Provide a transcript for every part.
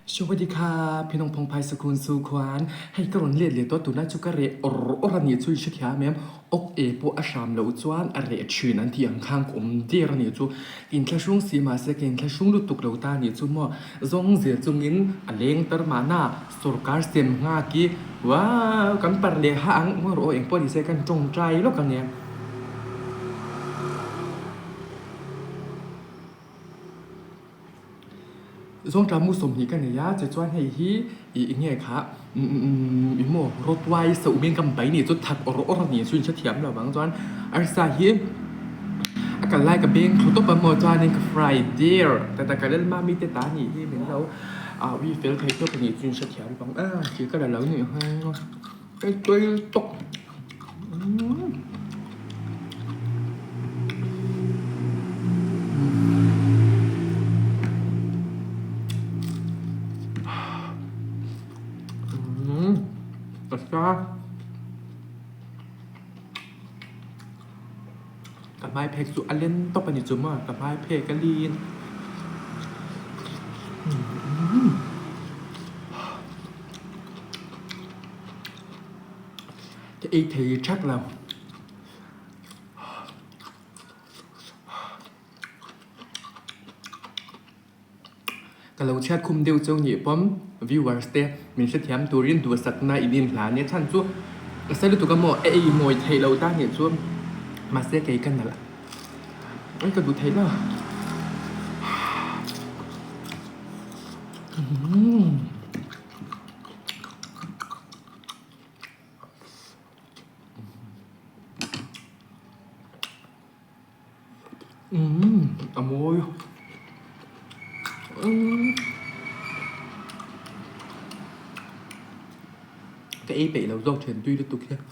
Sawadika phinawng phawng phai sakun su khuan hei ka rawn let leh tawh tunlai chu ka reh awr awr a nih chu i hrethiam em awk e pawh a hram loh chuan a reh thin an tih ang khan ka awm der a nih chu inthlahrung si mahse ka inthlahrung lutuk lo ta a nih chu maw zawng zel chungin a leng tar mahna sawrkar sem nghak i uauu kan parh leh ha ang maw rawh aw engpawh ni se kan tawngtai lawk ania. Zawngṭah mu 20 ka nei a, tichuan hei hi ih eng nge kha umm eng maw rawtuai sauhming ka bai ni chu that awr awr a ni chu in hrethiam lo vang chuan arsa hi a kal lai ka beng thlu tawp a maw chuanin ka fry der ta ta ka lelma mite ta a nih hi min lo ah ui fel thei tawp a nih chu in hrethiam vang a thil ka la lo nih hei tui tawk. Ka hmai phek chu a len tawp a ni chu maw ka hmai phek a lin. Ka ei thei thak lo. Ka lo chhiat khum deuh cheu nih pawm viewers te min hrethiam turin duhsakna in inhla ania chhan chu ka sawi lutuk a maw a ei mawi theih loh ta nih chu mahse kei ka nalh a ka duh theih lo. Umm a mawi umm ka ei peih lo zawk then tui lutuk hian.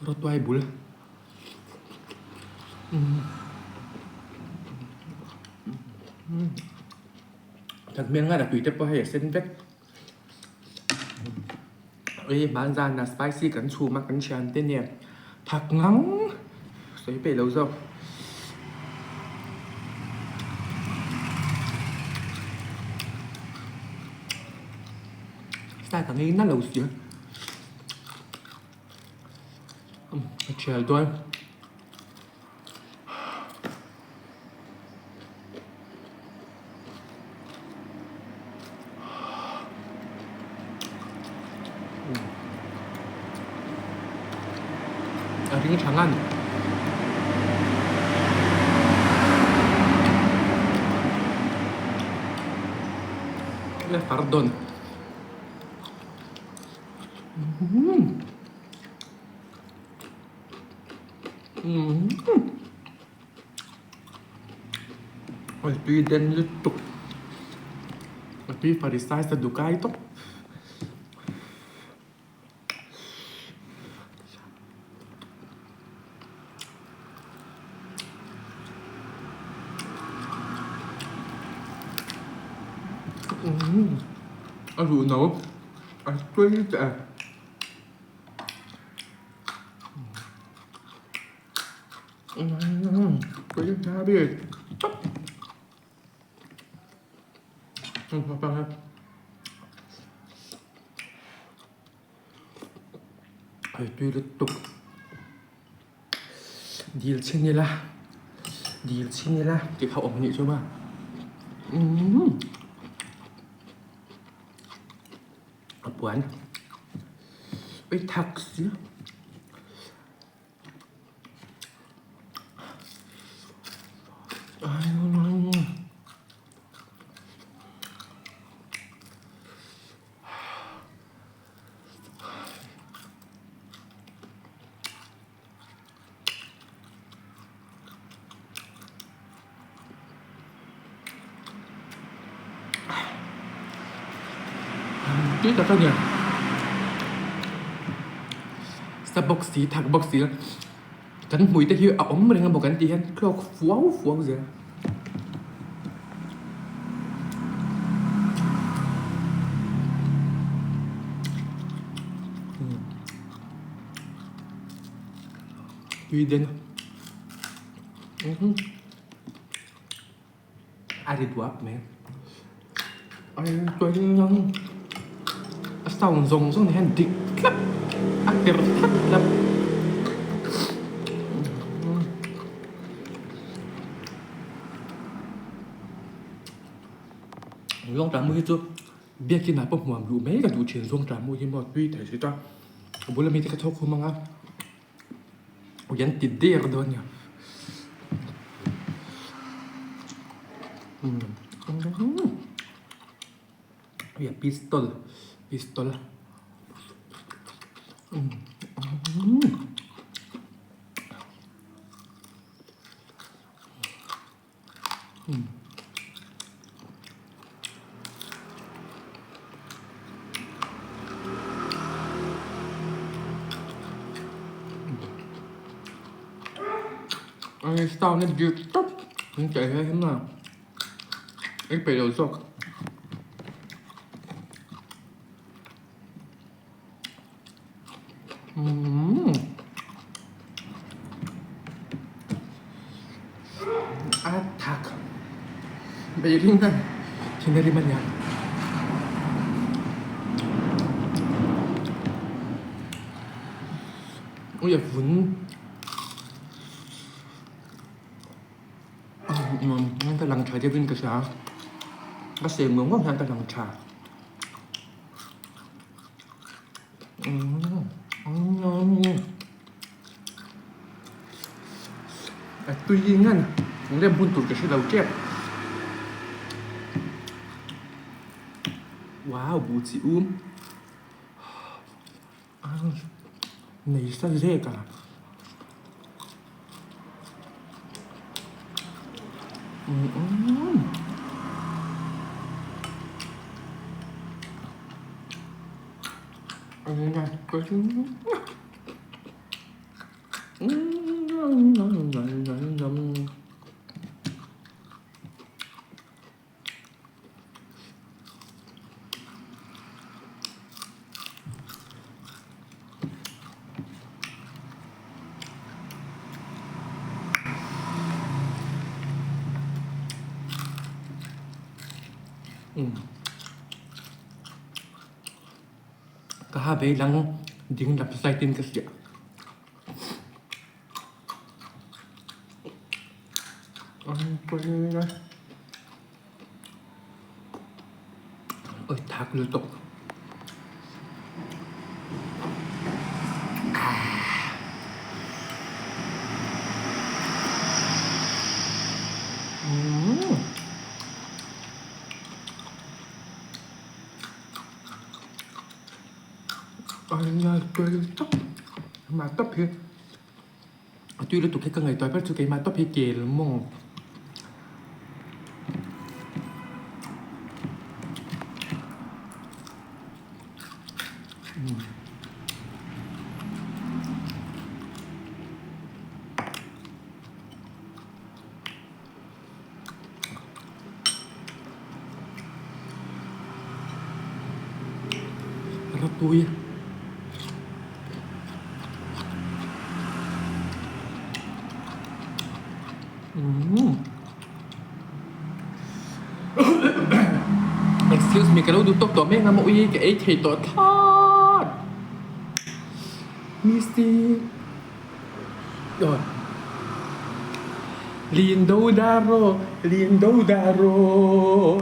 Rawtuai bul That hmel ngai tui te pawh hei a sen vek. Ui hmanzana spicy kan chhum a kan thian te nen thak ngang sawi peih lo zawk. Style ka ngei na lo sia. A thial dawn. A ring tha ngan. Le far dawn. A tui den lutuk a tui farisai sa dukai tawp. A ruh no a tui teh a. Hei tui lutuk dil chhin ila dil chhin ila tih kha awm anih chu maw umm a puan ui thak si. Tui tak a ni. Sa bawk si thak bawk si kan hmui te hi a awm reng a maw kan tih hian thlawk fuau fuau zel. Tui den. A ri duap mai. A sound zawng zawng hian dik thlap a ker thlap thlap. Zawngṭah mu hi chu biakin ah pawh hmuam luh mai ka duh ṭhin zawngṭah mu hi maw tui thei si ta a bula mite ka thawk khum ang a. Ui an ti der dawn nia. Ui a pistol pistol. Sound a dik tawp an tih hi hian a ei peih lo zawk. A thak beihring a thin a rim a nia. Ui a vun ka lang tha deuhin ka hria ka seng ngawng ngawng hian ka lang tha. A tui ngan ang rem hun tur ka hre lo tep. Wow bu chi um nei sa zek a. Ka ha vei lang ding lam side in ka hliah. Oi thak lutuk. Mah tawp hi a tui lutuk hi ka ngaihtuah ber chu keimah tawp hi kel mawng. Ratui. Excuse me ka lo duh tawk tawh mek a maw ui ka ei thei tawh thlawt. Misty. Lindo daro, lindo daro.